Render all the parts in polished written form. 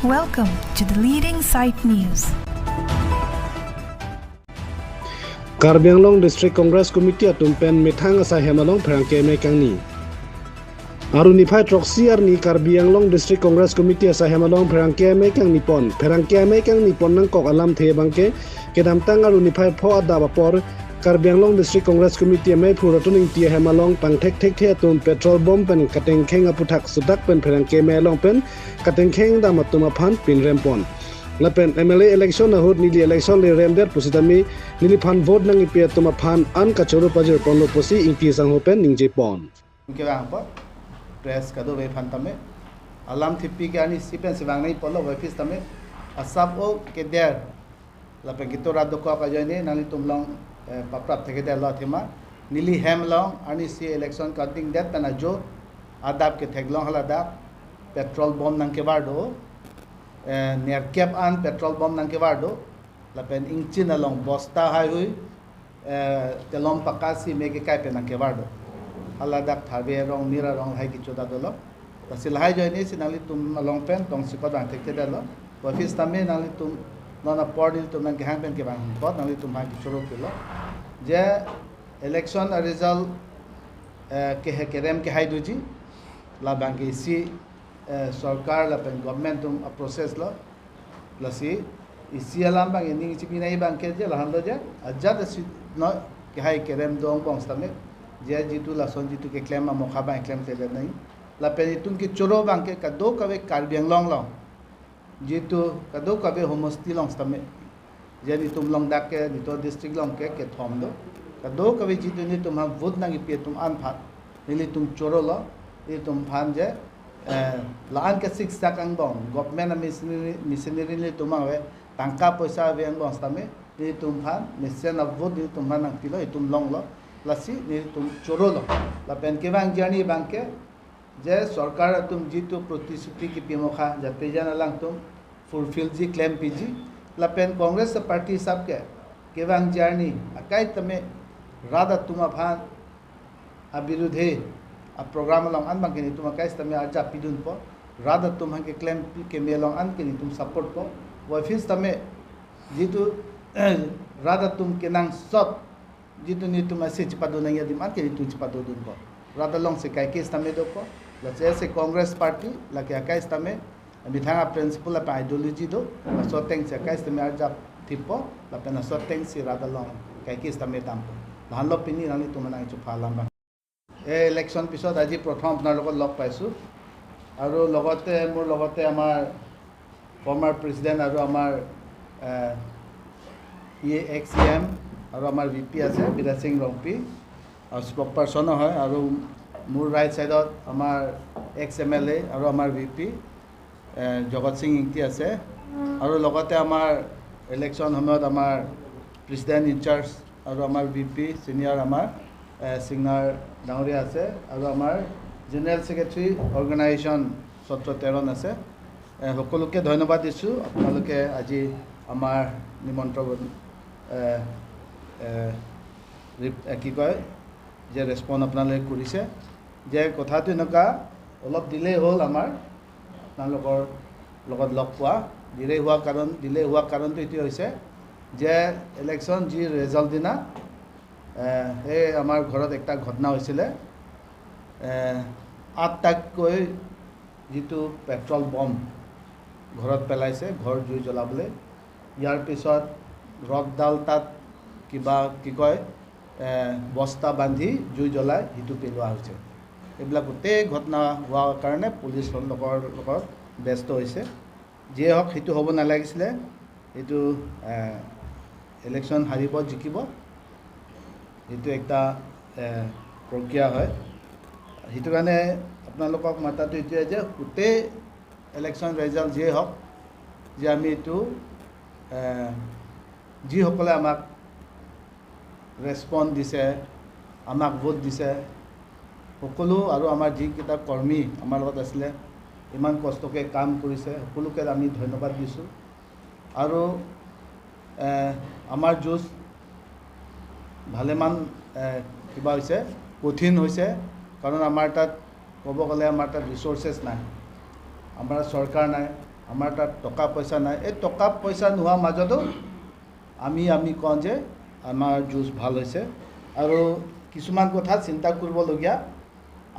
Welcome to the Leading Site News. Karbi Anglong District Congress Committee atumpen mithang asa hemalong pherangke me kangni aru niphai troxy ar ni Karbi Anglong District Congress Committee asa hemalong pherangke me kang nipon pherangke me kang nipon nang kok alam the bangke kedamtang aru niphai pho adda bapor Karbi Anglong District Congress Committee me phuratuning ti hemalong pangthek thek the atum petrol bomb pen kateng kheng aputhak sudak pen pherangke me long pen kateng kheng da matuma phan pin rempon lapen MLA election na hut nili election le remder pusitami nili phan vote nangi pe tuma phan an kachoru pajir ponlo posi ingti sang hopen ningje pon ke bang po press kado we phan tame alam thipi ke ani sipen sibang nai polo office tame asap o ke der lapen gitora do ko ka joine nali tumlong paprap theke der lo thema nili hem long ani si election cutting det na jo adab ke theglong hala da petrol bomb nang ke bar do near cap an petrol bomb nang ke wardo lapen ingchin along bosta hai hui telom pakasi mege kai pe nang ke wardo aladak thabe rong mira rong hai ki choda dolo tasil hai joini sinali tum along pen tong sikot bang thekte dalo office tame nali tum nona pordil tum nang ke hang pen ke bang pot nali tum ha ki choro kilo je election result ke he kerem ke hai duji la bang ke si sarkar la pen government tum a process lo lasi isi alam bang ending chi pinai bang ke je lahan lo je ajat si no ke hai kerem dong bong stame je jitu la son jitu ke claim ma mokha bang claim te nai la pen tum ki choro bang ke kado kabe Karbi Anglong long jitu kado kabe homosti long stame je ni tum long dak ke ni to district long ke thom do kado kabe jitu ni tum ha vote nang pe tum an phat nili tum choro lo ni tum phan je laan ke six sakang bong government missionary ni tumawe tangka poisa beng bong stame ni tum phan mission of vote ni tum phan ang tilo tum long lo lasi ni tum choro lo la pen ke bang jani bang ke je sarkar tum jitu protisruti ki pimokha jate jana lang tum fulfill ji claim piji la pen Congress party sab ke ke bang jani akai tame rada tuma phan abirudhe a program long an bang ke ni tum kai stame arja pidun po rada tum hang ke claim ke me long an ke ni tum support po office tame jitu rada tum ke nang sot jitu ni tum ase chipado nang yadim an ke ni tum chipado dun po rada long se kai ke stame do po la se Congress party la ke kai stame mithanga principle la ideology do la so teng se kai stame arja thipo la pena so teng si rada long kai ke stame dam po dhan lo pini nani tum nang chu phalam ba এই election পিছত আজি প্ৰথম আপোনাৰ লগত লগ পাইছোঁ আৰু লগতে মোৰ লগতে আমাৰ ফৰ্মাৰ প্ৰেচিডেণ্ট আৰু আমাৰ ই এক্স ই এম আৰু আমাৰ ভি পি আছে বিৰাজ সিং ৰংপি আৰু স্পক পাৰ্চনো হয় আৰু মোৰ ৰাইট ছাইডত আমাৰ এক্স এম এল এ আৰু আমাৰ ভি পি জগত সিং ইংতি আছে আৰু লগতে আমাৰ ইলেকশ্যন সময়ত আমাৰ প্ৰেচিডেণ্ট ইনচাৰ্জ আৰু আমাৰ ভি পি ছিনিয়ৰ আমাৰ সিংনাৰ ডাঙৰীয়া আছে আৰু আমাৰ জেনেৰেল ছেক্ৰেটাৰী অৰ্গেনাইজেশ্যন সত্ৰ তেৰণ আছে। সকলোকে ধন্যবাদ দিছোঁ, আপোনালোকে আজি আমাৰ নিমন্ত্ৰণ কি কয় যে ৰেচপণ্ড আপোনালোকে কৰিছে। যে কথাটো এনেকুৱা অলপ ডিলে হ'ল আমাৰ আপোনালোকৰ লগত লগ পোৱা ডিলে হোৱা কাৰণটো এইটোৱে হৈছে যে ইলেকশ্যন যি ৰেজাল্ট দিনা সেই আমাৰ ঘৰত একটা ঘটনা হৈছিলে, 8টাকৈ যিটো পেট্ৰল বম ঘৰত পেলাইছে ঘৰ জুই জ্বলাবলৈ। ইয়াৰ পিছত ৰদডাল তাত কিবা কি কয় বস্তা বান্ধি জুই জ্বলাই সিটো পেলোৱা হৈছে। এইবিলাক গোটেই ঘটনা হোৱাৰ কাৰণে পুলিচৰ লগত ব্যস্ত হৈছে। যিয়ে হওক সেইটো হ'ব নালাগিছিলে, এইটো ইলেকশ্যন হাৰিব জিকিব সেইটো একটা প্ৰক্ৰিয়া হয়। সেইটো কাৰণে আপোনালোকক মাতাটো এইটোৱে যে গোটেই ইলেকশ্যন ৰেজাল্ট যিয়ে হওক যে আমি এইটো যিসকলে আমাক ৰেচপণ্ড দিছে আমাক ভোট দিছে সকলো আৰু আমাৰ যিকেইটা কৰ্মী আমাৰ লগত আছিলে ইমান কষ্টকৈ কাম কৰিছে সকলোকে আমি ধন্যবাদ দিছোঁ। আৰু আমাৰ যুঁজ ভালেমান কিবা হৈছে কঠিন হৈছে, কাৰণ আমাৰ তাত ক'ব গ'লে আমাৰ তাত ৰিচ'ৰ্চেছ নাই, আমাৰ চৰকাৰ নাই, আমাৰ তাত টকা পইচা নাই। এই টকা পইচা নোহোৱা মাজতো আমি কওঁ যে আমাৰ যুঁজ ভাল হৈছে। আৰু কিছুমান কথা চিন্তা কৰিবলগীয়া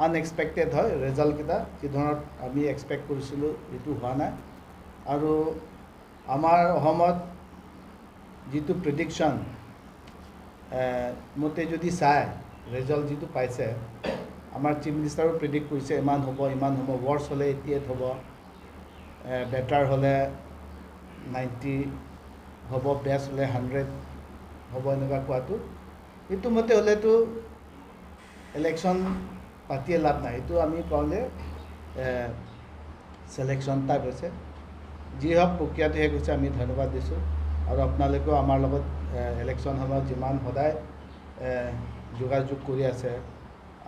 আনএক্সপেক্টেড হয়, ৰেজাল্টকেইটা যি ধৰণত আমি এক্সপেক্ট কৰিছিলোঁ সেইটো হোৱা নাই। আৰু আমাৰ অসমত যিটো প্ৰিডিকশ্যন মতে যদি চায় ৰেজাল্ট যিটো পাইছে, আমাৰ চিফ মিনিষ্টাৰো প্ৰিডিক্ট কৰিছে ইমান হ'ব ইমান হ'ব, ৱৰ্ছ হ'লে 88 হ'ব, বেটাৰ হ'লে 90 হ'ব, বেষ্ট হ'লে 100 হ'ব, এনেকুৱা কোৱাটো এইটো মতে হ'লেতো ইলেকশ্যন পাতিয়ে লাভ নাই। এইটো আমি কওঁ যে চিলেকশ্যন টাইপ হৈছে। যি হওক প্ৰক্ৰিয়াটো শেষ হৈছে, আমি ধন্যবাদ দিছোঁ। আৰু আপোনালোকেও আমাৰ লগত ইলেকশ্যন সময়ত যিমান সদায় যোগাযোগ কৰি আছে,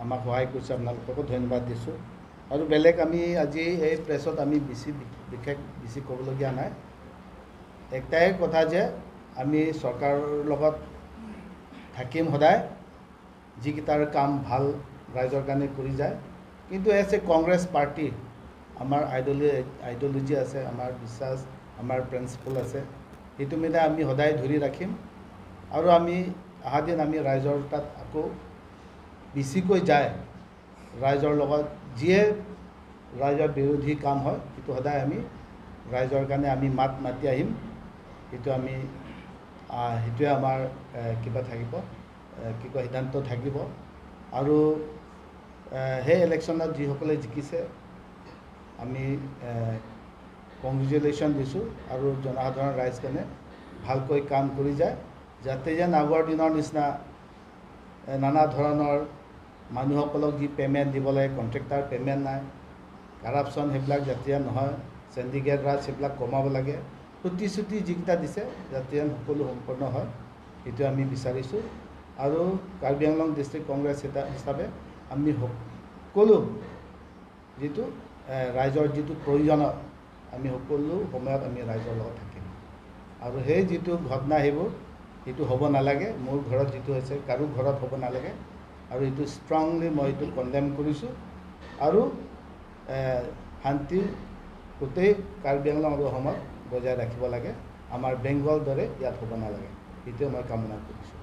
আমাক সহায় কৰিছে, আপোনালোককো ধন্যবাদ দিছোঁ। আৰু বেলেগ আমি আজি এই প্ৰেছত আমি বেছি বিশেষ বেছি ক'বলগীয়া নাই। একটাই কথা যে আমি চৰকাৰৰ লগত থাকিম সদায়, যিকেইটাৰ কাম ভাল ৰাইজৰ কাৰণে কৰি যায়। কিন্তু এজ এ কংগ্ৰেছ পাৰ্টি আমাৰ আইডিঅ'লজি আছে, আমাৰ বিশ্বাস, আমাৰ প্ৰিন্সিপল আছে, সেইটো মিলাই আমি সদায় ধৰি ৰাখিম। আৰু আমি অহা দিন আমি ৰাইজৰ তাত আকৌ বেছিকৈ যায় ৰাইজৰ লগত যিয়ে ৰাইজৰ বিৰোধী কাম হয় সেইটো সদায় আমি ৰাইজৰ কাৰণে আমি মাত মাতি আহিম। সেইটো আমি সেইটোৱে আমাৰ কিবা থাকিব, কি কয় সিদ্ধান্ত থাকিব। আৰু সেই ইলেকশ্যনত যিসকলে জিকিছে আমি কংগ্ৰেচুলেশ্যন দিছোঁ। আৰু জনসাধাৰণ ৰাইজ কাৰণে ভালকৈ কাম কৰি যায়, যাতে যেন আগৰ দিনৰ নিচিনা নানা ধৰণৰ মানুহসকলক যি পে'মেণ্ট দিব লাগে, কণ্ট্ৰেক্টাৰ পে'মেণ্ট নাই, কাৰাপশ্যন সেইবিলাক যাতে নহয়, চেণ্ডিকেট ৰাজ সেইবিলাক কমাব লাগে, প্ৰতিশ্ৰুতি যিকেইটা দিছে যাতে সকলো সম্পূৰ্ণ হয়, সেইটো আমি বিচাৰিছোঁ। আৰু কাৰ্বি আংলং ডিষ্ট্ৰিক্ট কংগ্ৰেছ হিচাপে আমি সকলো যিটো ৰাইজৰ যিটো প্ৰয়োজনত আমি সকলো সময়ত আমি ৰাইজৰ লগত থাকিম। আৰু সেই যিটো ঘটনা সেইবোৰ সেইটো হ'ব নালাগে, মোৰ ঘৰত যিটো হৈছে কাৰো ঘৰত হ'ব নালাগে। আৰু এইটো ষ্ট্ৰংলি মই এইটো কণ্ডেম কৰিছোঁ। আৰু শান্তি গোটেই কাৰ্বি আংলং আৰু অসমত বজাই ৰাখিব লাগে, আমাৰ বেংগল দৰে ইয়াত হ'ব নালাগে, সেইটোৱে মই কামনা কৰিছোঁ।